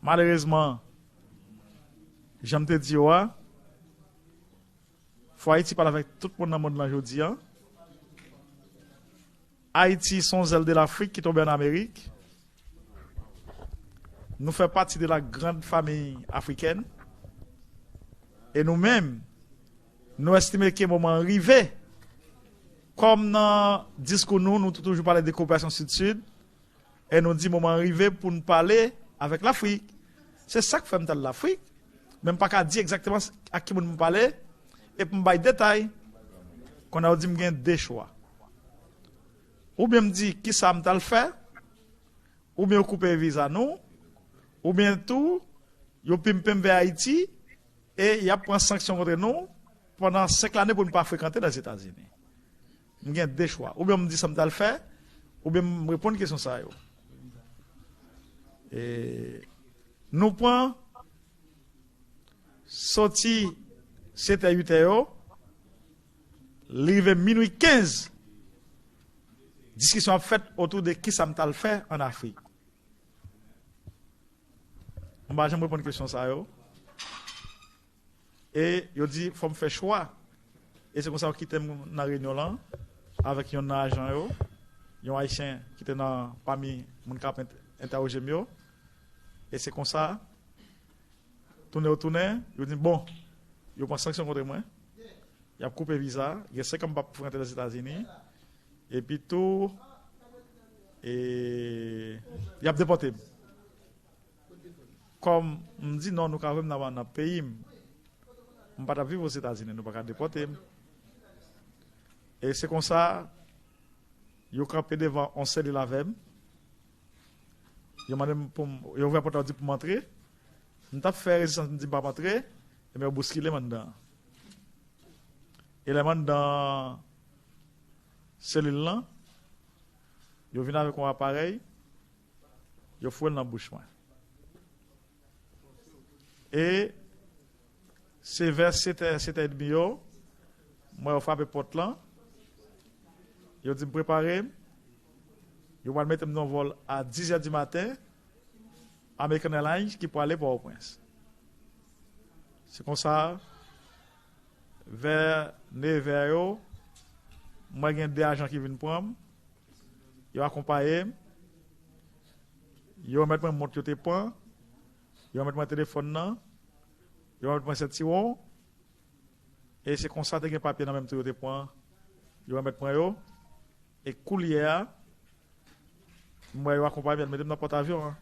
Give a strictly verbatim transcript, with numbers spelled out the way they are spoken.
Malerezman, jan m te di yo a, fò Ayiti pale avèk tout moun nan mond lan jodi a. Ayiti se yon zèl de Lafrik ki tonbe ann Amerik. Nou fè pati de la grande famille africaine. E nou menm, nou estime ke moman an rive. Kòm nan diskou nou, nou toujou pale de koperasyon Sid-Sid, e nou di moman an rive pou n pale avèk Lafrik. Se sa k fè m t al Lafrik, men m pa ka di egzakteman ak ki moun m pale, e pou m bay detay, kounye a yo di m gen de chwa. Oubyen m di kisa m t al fè, oubyen yo koupe viza nou, oubyen tou, yo pimpe m vè Ayiti, e y ap pran sanksyon kont nou pandan senk lane pou n pa frekante Lèzetazini. M gen de chwa. Oubyen m di sa m t al fè, oubyen m reponn kesyon sa yo. E nou pran soti sèt è, uit è yo, li rive minui kenz, diskisyon ap fèt otou de kisa m t al fè ann Afrik. M pa janm reponn kesyon sa yo. E yo di fò m fè chwa. E se konsa yo kite m nan reyinyon lan avèk yonn nan ajan yo, yon Ayisyen ki te nan pami moun k ap ent- entèwoje m yo. E se konsa, tounen yo tounen, yo di m, bon, yo pran sanksyon kont mwen. Y ap koupe viza, gen senk an m p ap frekante Lèzetazini. Epi tou, e, y ap depòte m. Kòm m di non, nou ka voye m nan, nan peyi m. M pa t ap viv Ozetazini, nou pa ka depòte m. E se konsa, yo kanpe devan yon selil avè m. Yo mande m pou m, yo ouvè pòt la, yo di pou m antre. M t ap fè rezistans, m di m p ap antre, ebyen yo bouskile m anndan. E lè m anndan selil lan, yo vin avèk yon aparèy, yo foure l nan bouch mwen. E se vè sèt è, sèt è edmi yo, m wè yo frape pòt lan. Yo di m prepare m. Yo pral mete m nan yon vòl a dis è di maten, American Airlines, ki prale Pòtoprens. Se konsa, vè nèv è yo, m wè gen de ajan ki vin pran m. Yo akonpaye m. Yo remèt mwen mont yo te pran. Yo remèt mwen telefòn nan. Yo remèt mwen sentiwon. E se konsa, te gen papye nan men m tou yo te pran. Yo remèt mwen yo. E koulye a, m wè yo akonpaye m, y al mete m nan pòt avyon an.